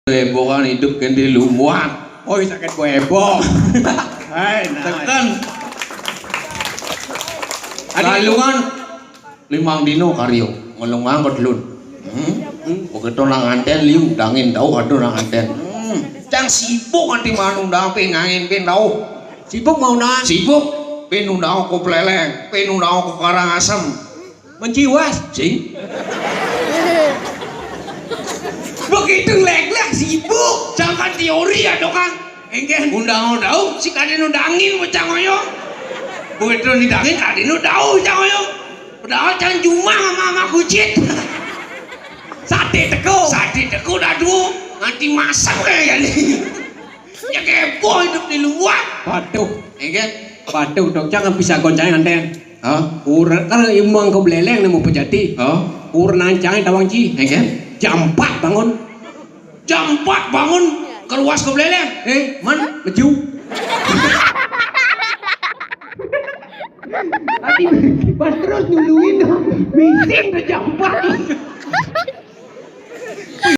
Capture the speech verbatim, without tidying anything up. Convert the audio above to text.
Heboh kan hidup kan di Lumbuan. Oh, sakit ku heboh. Hai, nah. Tekan. Aduh. Lalu kan limang dino karyo ngelung angkot lun. Hmm? Begitu nang nganten liu dangin tau ada nang nganten. Hmm. Cang sibuk nanti manung dapet ngangin pin tau. Sibuk mau nang? Sibuk. Pin undang ko Pleleng, pin undang ko Karangasem. Menjiwas. Sing. Begitu leglek sibuk. Jangan teori ya, Dok, Kang. Engken. Undang-undang, si kadin undangin bocah ngoyong. Begitu didangin kadin undang bocah ngoyong. Padahal jangan cuma sama sama kucit. Sate teko. Sate teko dadu. Nanti masak kayak gini. Ya kepo hidup di luar. Waduh. Engken. Waduh, Dok, jangan bisa goncang nganten. Hah? Ura, kan imang ke beleleng nemu pejati. Hah? Ura nancang tawang ji. Engken. Jam empat bangun. Jam empat bangun, keluas ke beleleng. Eh, man, meju. Tadi pas terus nungguin dong.